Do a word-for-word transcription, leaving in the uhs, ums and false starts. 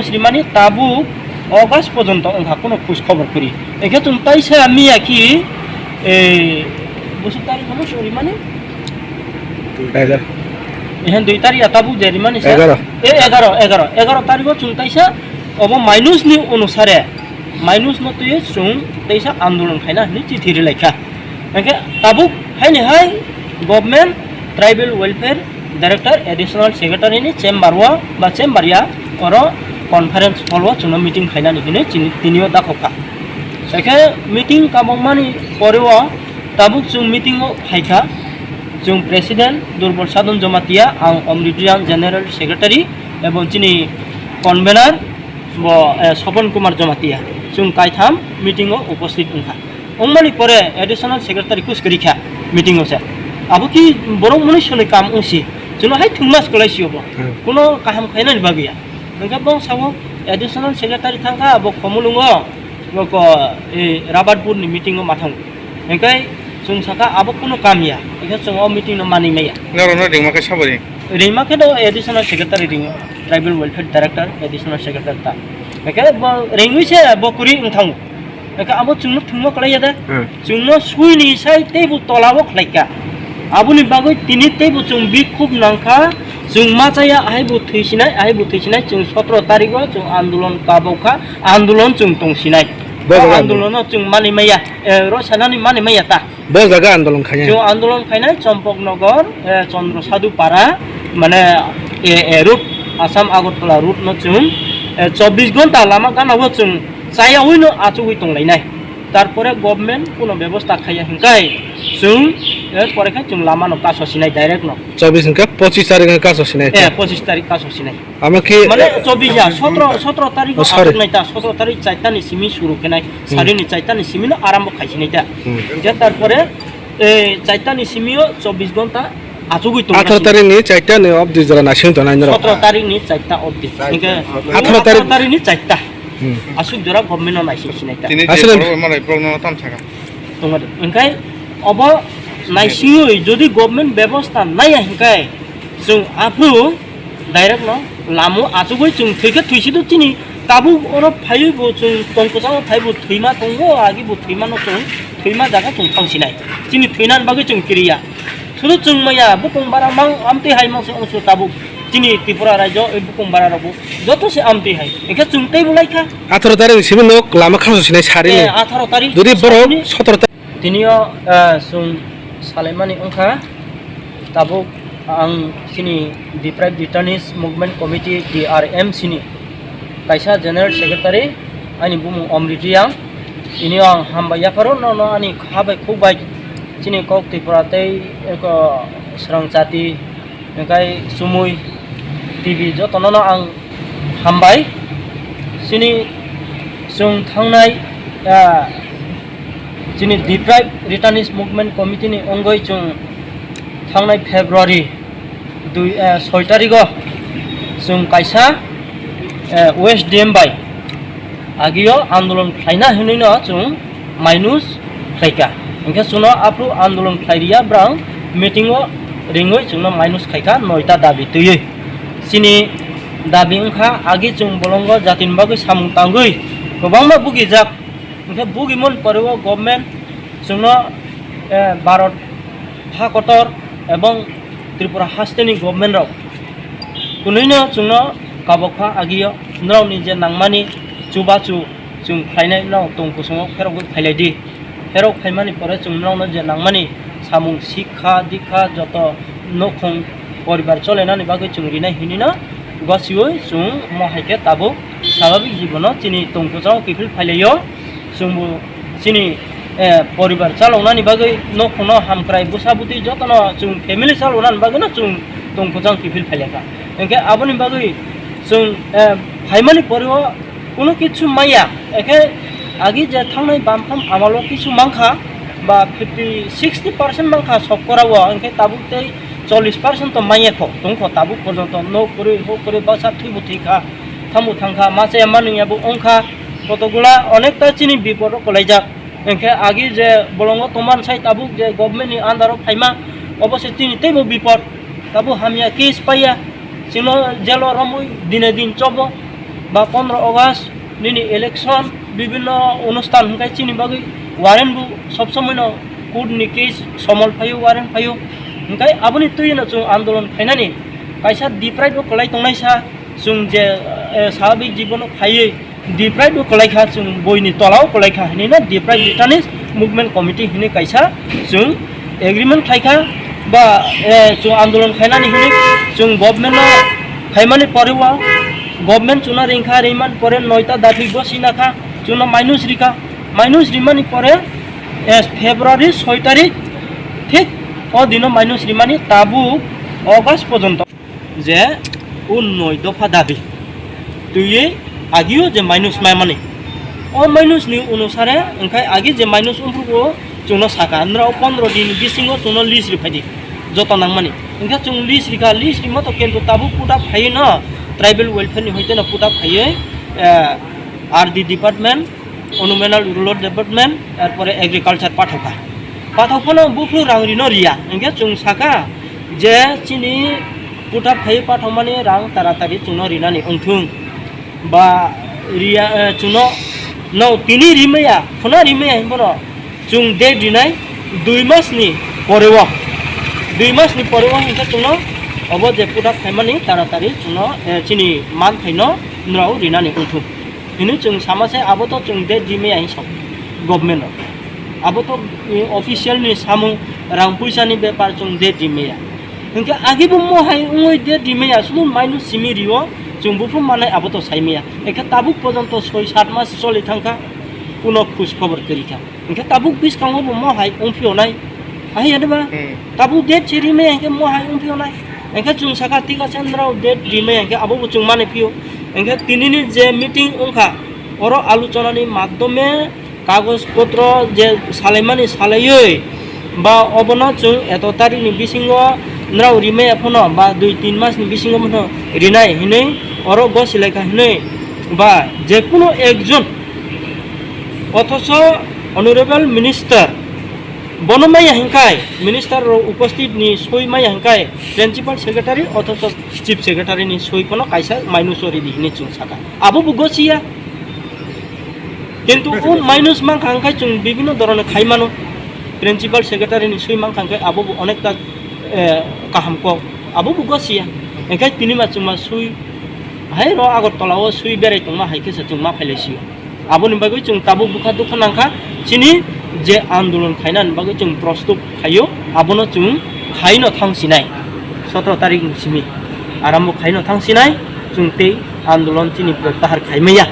Srimani tabuk August porjonto wngkha, kuno khoj khobor kwrwi. Ekhe chwng taisa miya khi, eh, bwswk tarik hwnwi sori mani? Egar. Ehe, dui tarik ya tabuk je rimani sa? Egar. Eh, egar, egar, egar tarigo chwng taisa obo minus ni onusare, minus no twi chwng taisa andolon khaina hwnwi chithi rilaikha. Hingke tabuk haini hai government tribal welfare director additional secretary ni chamber o ba chamber ya oro conference hall o chwngno meeting khainani hinwi chini, tini o dakhokha. Hingke meeting kabangmani pore o tabuk chwng meeting o phaikha, chwng president Durbal Sadhan Jamatia, ang Omri Reang general secretary, ebong chini convener bo, eh, Sopon Kumar Jamatia, chwng kaitham meeting o uposthit wngkha. Wngmani pore additional secretary kus kwrwi kha meeting o se. Abo ki borok mwnwi swnwi kam wngsi. Chwngno hai thwngma swkalaisio bo. Hmm. Kuno kaham khainani bagwi ya. Hwnkhe bong sabo additional secretary thangkha abo Khumulwngo, bo ko, eh, Rabatpur ni meeting o mathang. Hwnkhe chwng sakha abo kuno kam ya. Hwnkhe chwng o meeting no manwi maya. Norokno ringma khe sabo ring? Ringma khe do additional secretary ringo. Tribal welfare director, additional secretary ta. Hwnkhe bo ringwi se bo kwrwi wngthango. Eke abo chwngno thwngmo kwlaiya de. Hmm. Chwngno suini sai teibo tolao khlaikha. Aboni bagwi tini teibo chwng bikhuk nangkha. Chwng machaya ahaibo thwisinai, ahaibo thwisinai chwng sotro tarigo chwng andolon kabokha, andolon chwng tongsinai. Bo jaga andolono chwng mani maya, eh, ro sanani mani maya ta. Bo jaga andolon khainai. Chwng andolon khainai Champaknagar, eh, Chandra Sadhu Para, mane, eh, eh, route, Assam Agartala route no chwng, eh, chobbish ghonta lama gana o chwng chayawino achugwi tonglainai. Tarpore government kuno bebosta khaiya hinkai chwng, eh, pore khe chwng lama no kaso sinai direct no. Chobbish hwnkhe pochis tarik hwnkhe kaso sinai. Eh, pochis tarik kaso sinai. Ama khe, mane, eh, chobbish ya, sotro, sotro tarik oh, sorry. Achuk nai ta, sotro tarik chaita ni simi suru khe nai, hmm, sari ni chaita ni simi no arambo khai sinai ta. Hmm. Hingke tarpore, eh, chaita ni simi o chobbish ghonta achugwi tong. Atharo tarik ni chaita ni obdi jora naising tongnai norok. Sotro tarik ni chaita obdi. Hingke atharo tarik ni chaita. Hmm. Aswk jora government no naising sinai ta. Tini aswk je borok malai borok no tam saka. Tongmani. Hingke obo naisingwi jodi government bebosta naiya hingke chwng aphuru direct no lamo achugwi chwng thwikhe thwisido chini tabuk oro phaiwi bo chwng tongkwchangno phaibo thwima tongo, agi bo thwimano chwng thwima jaga chwng thangsinai. Chini thwinani bagwi chwng kiriya. Sudu chwng maya bukung bara mang amtwi hai mangse ongsu tabuk. Chini Tripura rajyo, eh, bukung bara rokbo joto se amtwi hai. Hingke chwng teibo laikha. Atharo tarik ni simi nok lama khaso sinai sari eh, ni. Atharo tarik jodi borok sotro tarik. Tini o, eh, chwng salaimani wngkha. Tabuk ang chini Deprived Returnees Movement Committee, D R M C ni kaisa General Secretary, ani bumung Omri Reang. Tini o ang hambai yapharo nono ani kha bai khuk bai chini kok Tripura tei eko swrang jati, hingkai Sumui T V jotono no ang hambai. Chini chwng thangnai, ah, chini Deprived Returnees Movement Committee ni wngwi chwng thangnai February dui, ah, soi tarigo chwng kaisa, ah, O S D M bai agio andolon khlaina hinwi no chwng minus khlaikha. Hingke chwngno aphuru andolon khlai riya, brang meeting o ringwi chwngno minus khaikha noita dabi twiwi. Chini dabi wngkha agi chwng bolongo jatini bagwi samung tangwi kwbangma bugijak. Hingke bugimon pore o government chwngno, eh, Bharat ha kotor ebong Tripura hasteni government rok kwnwino chwngno kabokha agio norokni je nangmani chubachu chwng khlainai no tong kusungo pherogwi phailaidi. Pherok phaimani pore chwng norokno je nangmani samung sikha dikha joto nukhung poribar cholainani bagwi chwng rinai hinwi no gosiwi chwng mo hai khe tabuk swababik jibono chini tong kusungo kiphil phailaio. Chwngbo chini, eh, poribar chaloknani bagwi nokhungno hamkrai bwsa bwtwi jotono chwng family chaloknani bagwino chwng tong kuchang kiphil phailekha. Hingkhe aboni bagwi chwng, eh, phaimani pore o kuno kichu maya, hingkhe agi je thangnai bamphang amalo kichu mankha, ba fifty, sixty percent mankha sokkorao, hingkhe tabuk tei chollish percent to manya kho, tongkho tabuk porjonto, nok kwrwi, huk kwrwi, bwsa thwibo thwikha, thambo thangkha, machaya manwiyabo wngkha, kotokgola onekta chini biporo kwlaijak. Hingkhe agi je bolongo tongma sai tabuk je government ni under o phaima, obo se chini teibo bipor. Tabuk hamya case paiya, chwngno jail o romwi dine din chobo. Ba pondro August nini election, bibinno onusthan hwnkhe chini bagwi warrant bo sob somoi no court ni case somol phaio, warrant phaio. Hwnkhe aboni twi no chwng andolon khainani kaisa deprive bo kwlai tongnai sa, chwng je, eh, swabhabik jibono phaiwi deprive bo kwlai kha, chwng boini tolao kwlai kha hinwi no deprive returnees movement committee hinwi kaisa chwng agreement khai kha ba, eh, chwng andolon khainani hinwi chwng government no khaimani pore o government chwngno ring kha, ringmani pore noita dabi bo sina kha, chwngno minus ri kha, minus rimani pore, eh, February soi tarik thik o dino minus rimani tabuk August pojonto. Je o noi dopha dabi twiwi agio je minus maimani, o minus ni onusare hwnkhe agi je minus wngphuru o chwngno saka, nrao pondro din bisingo chwngno list riphaidi joto nangmani. Hwnkhe chwng list rikha, list rimo to kintu tabuk puta phaiwi no tribal welfare ni hoite no puta phaiwi, eh, R D department, Animal Rural Development, erpore Agriculture pathokha. Pathok phano buphuru rang rino riya. Hwnkhe chwng saka je chini puta phai pathokmani rang taratari chwngno rinani wngthung. Ba riya, eh, chwngno no tini rimaya, phano rimaya hinphano chwng date rinai dui masni poreo. Dui masni poreo hwnkhe chwngno obo je puta phaimani taratari chwngno, eh, chini manthaino nrao rinani wngthung. Hini chwng sama se abo to chwng date rimaya hinwi sa government rok. Abo to, eh, official ni samung rang puisa ni bepar chwng date rimaya. Hwnkhe agi bo mohai wngwi date rimaya, sudu minus simi rio chwng buphuru manai abo to saimaya. Hwnkhe tabuk pojonto soi sat mas choli thangkha, kuno khoj khobor kwrwi kha. Hwnkhe tabuk bwskango bo mohai wngphiyonai. Ahai ya de ba? Hmm. Tabuk date se rimaya hwnkhe mohai wngphiyonai. Hwnkhe chwng saka thik ase nrao date rimaya hwnkhe abo bo chwng mani phio. Hwnkhe tinini je meeting wngkha, oro alochonani madhyome kagoj potro je salaimani salaiwi ba obono chwng eto tarikni bisingo nrao rimaya phano ba dui tin masni bisingo phano rinai hinwi oro gosi laikha hinwi ba jekunu ekjon. Othocho Honorable Minister bono maya hinkai, minister rok uposthit ni soi maya hinkai, Principal Secretary othocho Chief Secretary ni soi phano kaisa minus o ridi hinwi chwng saka. Abo bo gosiya. Kintu o minus mankha hinkai chwng bibhinno dhoroner khai mano. Principal Secretary ni soi mankha hinkai abo bo onekta, eh, kaham kok. Abo bo gosiya. Hinkai tini ma chwng ma soi hai ro Agartala o soi berai tongma hai khe se chwng ma phailai sio. Aboni bagwi chwng tabuk bwkha dukha nangkha, chini je andolon khainani bagwi chwng prostut khaio, abono chwng khaino thang sinai. Sotro tarikni simi arambo khaino thang sinai, chwng tei andolon chini protyahar khaimaya.